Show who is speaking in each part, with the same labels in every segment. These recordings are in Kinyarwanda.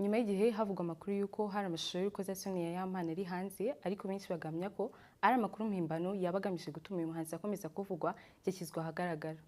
Speaker 1: Nyuma y'igihe havugwa amakuru y'uko hari amashusho y'urukozasoni ya Yampano ari hanze, ariko benshi bagamya ko ari amakuru mpimbano yaba agamije gutuma uyu muhanzi akomeza kuvugwa, yashyizwe ahagaragara.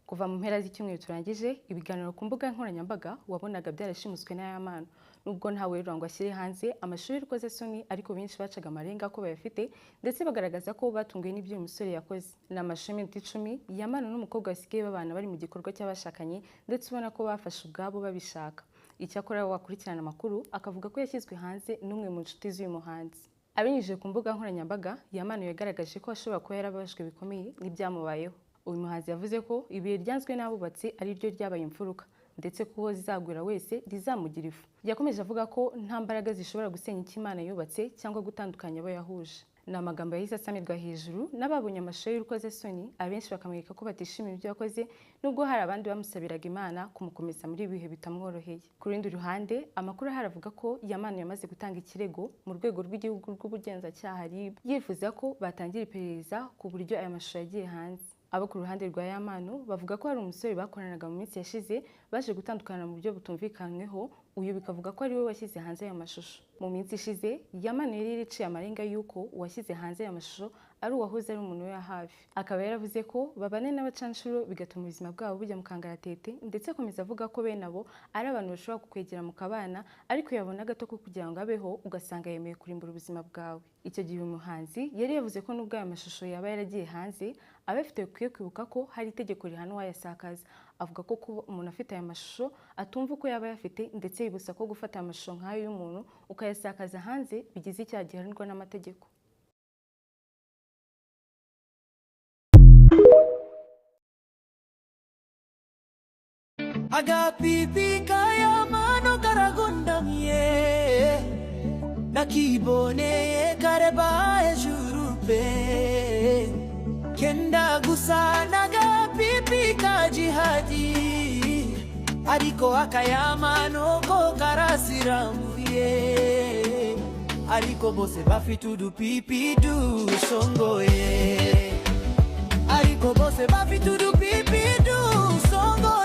Speaker 1: Kuva mu mpera z'icyumweru turangije, ibiganiro ku mbuga nkoranyambaga wabonaga byarashimuswe na Yampano. Nubwo ntawe ngo ashyire hanze amashusho y'urukozasoni, ariko benshi bacaga amarenga ko bayafite, ndetse bagaragaza ko batunguwe n'ibyo uyu musore yakoze. Ni amashusho y'iminota 10 Yampano n'umukobwa basigaye babana bari mu gikorwa cy'abashakanye, ndetse ubona ko bafashe ubwabo babishaka. Icyakora wakurikirana amakuru akavuga ko yashyizwe hanze n'umwe mu nshuti z'uyu muhanzi. Abinyujije ku mbuga nkoranyambaga, Yampano yagaragaje ko ashobora kuba yarababajwe bikomeye n'ibyamubayeho. Uyu muhanzi yavuze ko ibuye ryanzwe n'abubatsi ari ryo ryabaye imfuruka, ndetse ko uwo zizagwira wese rizamugira ifu. Yakomeje avuga ko nta mbaraga zishobora gusenya icyo Imana yubatse cyangwa gutandukanya abo yahuje. Ni amagambo yahise asamirwa hejuru n'ababonye amashusho y'urukozasoni, abenshi bakamwereka ko batishimiye ibyo yakoze, nubwo hari abandi bamusabiraga Imana kumukomeza muri ibi bihe bitamworoheye. Ku rundi ruhande, amakuru ahari avuga ko Yampano yamaze gutanga ikirego mu rwego rw'igihugu rw'ubugenzacyaha RIB, yifuza ko batangira iperereza ku buryo aya mashusho yagiye hanze. Abo ku ruhande rwa Yampano bavuga ko hari umusore bakoranaga mu minsi yashize baje gutandukana mu buryo butumvikanyweho, uyu bikavuga ko ari we washyize hanze aya mashusho. Mu minsi ishize, Yampano yari yariciye amarenga y'uko uwashyize hanze aya mashusho ari uwahoze ari umuntu we hafi. Akaba yaravuze ko babane n'abacanshuro bigatuma ubuzima bwabo bujya mu kangaratete, ndetse akomeza avuga ko bene abo ari abantu bashobora kukwegera mu kabana, ariko yabona gato ko kugira ngo abeho ugasanga yemeye kurimbura ubuzima bwawe. Icyo gihe uyu muhanzi yari yavuze ko nubwo aya mashusho yaba yaragiye hanze, abafite bikwiye kwibuka ko hari itegeko rihana uwayasakaza. Avuga ko kuba umuntu afite aya mashusho atumva uko yaba ayafite, ndetse yibutsa ko gufata amashusho nk'ayo y'umuntu ukayasakaza hanze bigize icyaha gihanirwa n'amategeko.
Speaker 2: Agapipi k'Yampano karagondamye, nakiboneye kareba hejuru pe, kenda gusa n'agapipi ka Jihadi, ariko aka Yampano ko karasiramuye, ariko bose bafite udupipi dusongoye, ariko bose bafite udupipi dusongoye.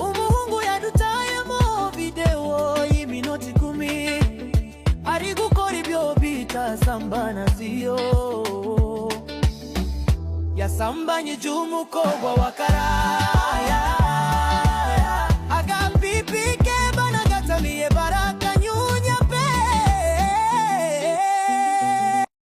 Speaker 2: Umuhungu yadutayemo videwo y'iminota 10 ari gukora ibyo bita sambanasiyo, yasambanyije umukobwa wa Karaya.